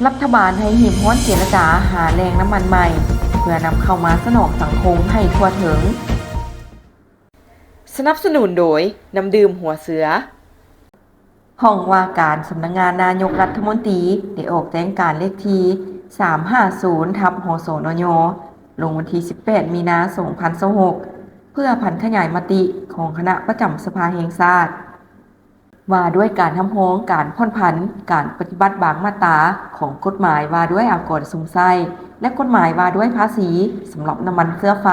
ລັດຖະບານໃຫ້ຮີບຮ້ອນເຈລະຈາຫາແຫຼ່ງນ້ຳມັນໃໝ່ ເພື່ອນຳເຂົ້າມາສະໜອງສັງຄົມໃຫ້ທົ່ວເຖິງ. ສະໜັບສະໜູນໂດຍ ນ້ຳດື່ມຫົວເສືອ. ຫ້ອງວ່າການສຳນັກງານນາຍົກລັດຖະມົນຕີ ໄດ້ອອກແຈ້ງການເລກທີສາມຫ້າສູນ ທັບ ຫສນຍ ລົງວັນທີສິບແປດ ມີນາ ສອງພັນຊາວຫົກ ເພື່ອຜັນຂະຫຍາຍມະຕິຂອງຄະນະປະຈຳສະພາແຫ່ງຊາດ ວ່າດ້ວຍການຮັບຮອງການຜ່ອນຜັນການປະຕິບັດບາງມາດຕາຂອງກົດໝາຍວ່າດ້ວຍອາກອນຊົມໃຊ້ ແລະ ກົດໝາຍວ່າດ້ວຍພາສີສຳລັບນ້ຳມັນເຊື້ອໄຟ.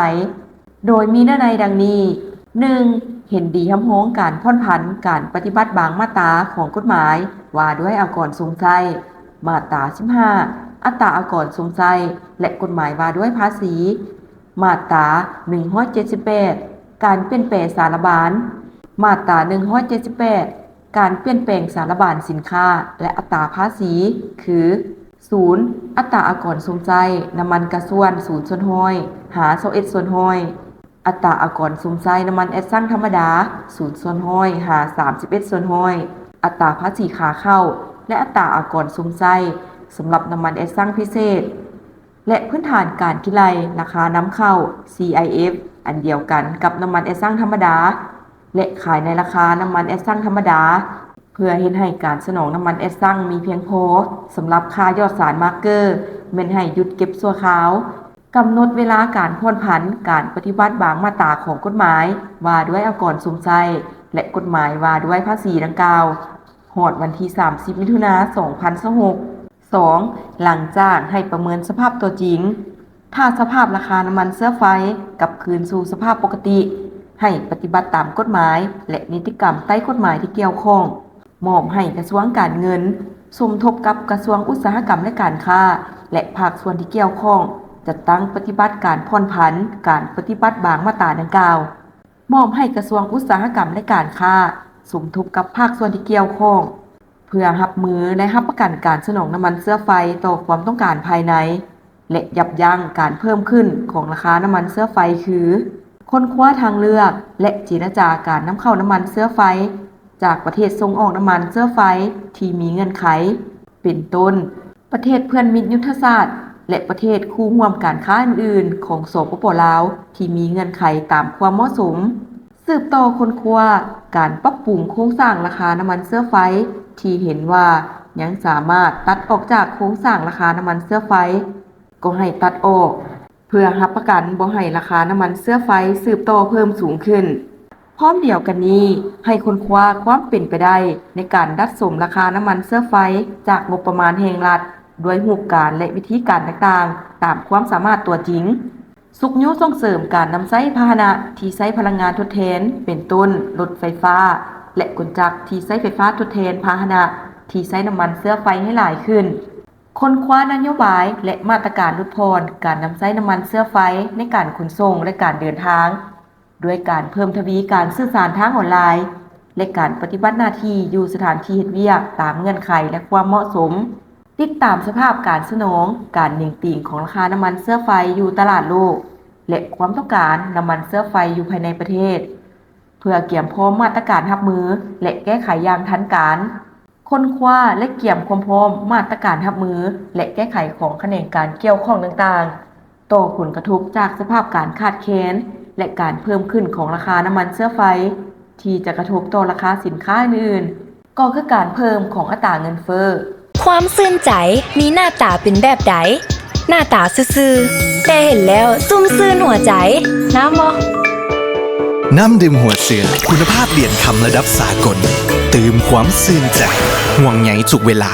ໂດຍມີເນື້ອໃນດັ່ງນີ້: ໜຶ່ງ ເຫັນດີຮັບຮອງການຜ່ອນຜັນການປະຕິບັດບາງມາດຕາຂອງກົດໝາຍວ່າດ້ວຍອາກອນຊົມໃຊ້, ມາດຕາສິບຫ້າ ອັດຕາອາກອນຊົມໃຊ້ ແລະ ກົດໝາຍວ່າດ້ວຍພາສີ, ມາດຕາໜຶ່ງຮ້ອຍເຈັດສິບແປດ ການປ່ຽນແປງສາລະບານ, ມາດຕາໜຶ່ງຮ້ອຍເຈັດສິບແປດ ການປ່ຽນແປງສາລະບານສິນຄ້າ ແລະ ອັດຕາພາສີ ຄື ສູນ ອັດຕາອາກອນຊົມໃຊ້ນ້ຳມັນກາຊວນ ສູນສ່ວນຮ້ອຍ ຫາ ຊາວເອັດສ່ວນຮ້ອຍ, ອັດຕາອາກອນຊົມໃຊ້ນ້ຳມັນແອັດຊັງທຳມະດາ ສູນສ່ວນຮ້ອຍ ຫາ ສາມສິບເອັດສ່ວນຮ້ອຍ, ອັດຕາພາສີຂາເຂົ້າ ແລະ ອັດຕາອາກອນຊົມໃຊ້ສຳລັບນ້ຳມັນແອັດຊັງພິເສດ ແລະ ພື້ນຖານການຄິດໄລ່ລາຄານຳເຂົ້າ ຊີໄອເອັຟ ອັນດຽວກັນກັບນ້ຳມັນແອັດຊັງທຳມະດາ ແລະ ຂາຍໃນລາຄານ້ຳມັນແອັດຊັງທຳມະດາ ເພື່ອເຮັດໃຫ້ການສະໜອງນ້ຳມັນແອັດຊັງມີພຽງພໍສຳລັບຄ່າຢອດສານມາກເກີ ແມ່ນໃຫ້ຢຸດເກັບຊົ່ວຄາວ. ກຳນົດເວລາການຜ່ອນຜັນການປະຕິບັດບາງມາດຕາຂອງກົດໝາຍວ່າດ້ວຍອາກອນຊົມໃຊ້ ແລະ ກົດໝາຍວ່າດ້ວຍພາສີດັ່ງກ່າວ ຮອດວັນທີສາມສິບ ມິຖຸນາ ສອງພັນຊາວຫົກ. ສອງ ຫຼັງຈາກໃຫ້ປະເມີນສະພາບຕົວຈິງ, ຖ້າສະພາບລາຄານ້ຳມັນເຊື້ອໄຟກັບຄືນສູ່ສະພາບປົກກະຕິ, ໃຫ້ປະຕິບັດຕາມກົດໝາຍ ແລະ ນິຕິກຳໃຕ້ກົດໝາຍທີ່ກ່ຽວຂ້ອງ, ມອບໃຫ້ກະຊວງການເງິນ ສົມທົບກັບກະຊວງອຸດສາຫະກຳ ແລະ ການຄ້າ ແລະ ພາກສ່ວນທີ່ກ່ຽວຂ້ອງ ຈັດຕັ້ງປະຕິບັດການຜ່ອນຜັນການປະຕິບັດບາງມາດຕາດັ່ງກ່າວ. ມອບໃຫ້ກະຊວງອຸດສາຫະກຳ ແລະ ການຄ້າ ສົມທົບກັບພາກສ່ວນທີ່ກ່ຽວຂ້ອງ ເພື່ອຮັບມື ແລະ ຮັບປະກັນການສະໜອງນ້ຳມັນເຊື້ອໄຟຕໍ່ຄວາມຕ້ອງການພາຍໃນ ແລະ ຢັບຢັ້ງການເພີ່ມຂຶ້ນຂອງລາຄານ້ຳມັນເຊື້ອໄຟ ຄື ຄົ້ນຄວ້າທາງເລືອກ ແລະ ເຈລະຈາການນຳເຂົ້ານ້ຳມັນເຊື້ອໄຟຈາກປະເທດສົ່ງອອກນ້ຳມັນເຊື້ອໄຟທີ່ມີເງື່ອນໄຂ ເປັນຕົ້ນ ປະເທດເພື່ອນມິດຍຸດທະສາດ ແລະ ປະເທດຄູ່ຮ່ວມການຄ້າອື່ນໆຂອງ ສປປ ລາວ ທີ່ມີເງື່ອນໄຂຕາມຄວາມເໝາະສົມ. ສືບຕໍ່ຄົ້ນຄວ້າການປັບປຸງໂຄງສ້າງລາຄານ້ຳມັນເຊື້ອໄຟທີ່ເຫັນວ່າຍັງສາມາດຕັດອອກຈາກໂຄງສ້າງລາຄານ້ຳມັນເຊື້ອໄຟ ກໍໃຫ້ຕັດອອກ ເພື່ອຮັບປະກັນບໍ່ໃຫ້ລາຄານ້ຳມັນເຊື້ອໄຟສືບຕໍ່ເພີ່ມສູງຂຶ້ນ. ພ້ອມດຽວກັນນີ້, ໃຫ້ຄົ້ນຄວ້າຄວາມເປັນໄປໄດ້ໃນການດັດສົມລາຄານ້ຳມັນເຊື້ອໄຟຈາກງົບປະມານແຫ່ງລັດ ດ້ວຍຮູບການ ແລະ ວິທີການຕ່າງໆ ຕາມຄວາມສາມາດຕົວຈິງ. ຊຸກຍູ້ສົ່ງເສີມການນຳໃຊ້ພາຫະນະທີ່ໃຊ້ພະລັງງານທົດແທນ ເປັນຕົ້ນ ລົດໄຟຟ້າ ແລະ ກົນຈັກທີ່ໃຊ້ໄຟຟ້າທົດແທນພາຫະນະທີ່ໃຊ້ນ້ຳມັນເຊື້ອໄຟໃຫ້ຫຼາຍຂຶ້ນ. ຄົ້ນຄວ້ານະໂຍບາຍ ແລະ ມາດຕະການຫຼຸດຜ່ອນການນຳໃຊ້ນ້ຳມັນເຊື້ອໄຟໃນການຂົນສົ່ງ ແລະ ການເດີນທາງ ດ້ວຍການເພີ່ມທະວີການສື່ສານທາງອອນລາຍ ແລະ ການປະຕິບັດໜ້າທີ່ຢູ່ສະຖານທີ່ເຮັດວຽກຕາມເງື່ອນໄຂ ແລະ ຄວາມເໝາະສົມ. ຕິດຕາມສະພາບການສະໜອງການເໜັງຕີງຂອງລາຄານ້ຳມັນເຊື້ອໄຟຢູ່ຕະຫຼາດໂລກ ແລະ ຄວາມຕ້ອງການນ້ຳມັນເຊື້ອໄຟຢູ່ພາຍໃນປະເທດ ເພື່ອກຽມພ້ອມມາດຕະການຮັບມື ແລະ ແກ້ໄຂຢ່າງທັນການ. ຄົ້ນຄວ້າ ແລະ ກຽມຄວາມພ້ອມມາດຕະການຮັບມື ແລະ ແກ້ໄຂຂອງຂະແໜງການກ່ຽວຂ້ອງຕ່າງໆ ຕໍ່ຜົນກະທົບຈາກສະພາບການຂາດແຄນ ແລະ ການເພີ່ມຂຶ້ນຂອງລາຄານ້ຳມັນເຊື້ອໄຟ ທີ່ຈະກະທົບຕໍ່ລາຄາສິນຄ້າອື່ນໆ ກໍຄືການເພີ່ມຂອງອັດຕາເງິນເຟີ້. ຄວາມຊື່ນໃຈມີໜ້າຕາເປັນແບບໃດ? ໜ້າຕາຊື່ໆ ແຕ່ເຫັນແລ້ວຊຸ່ມຊື່ນຫົວໃຈ. ນ້ຳບໍ່? ນ້ຳดื่ມหัวเสือ คุณภาพเหรียญคำระดับสากล เติมความชื่นใจ ห่วงใยทุกเวลา.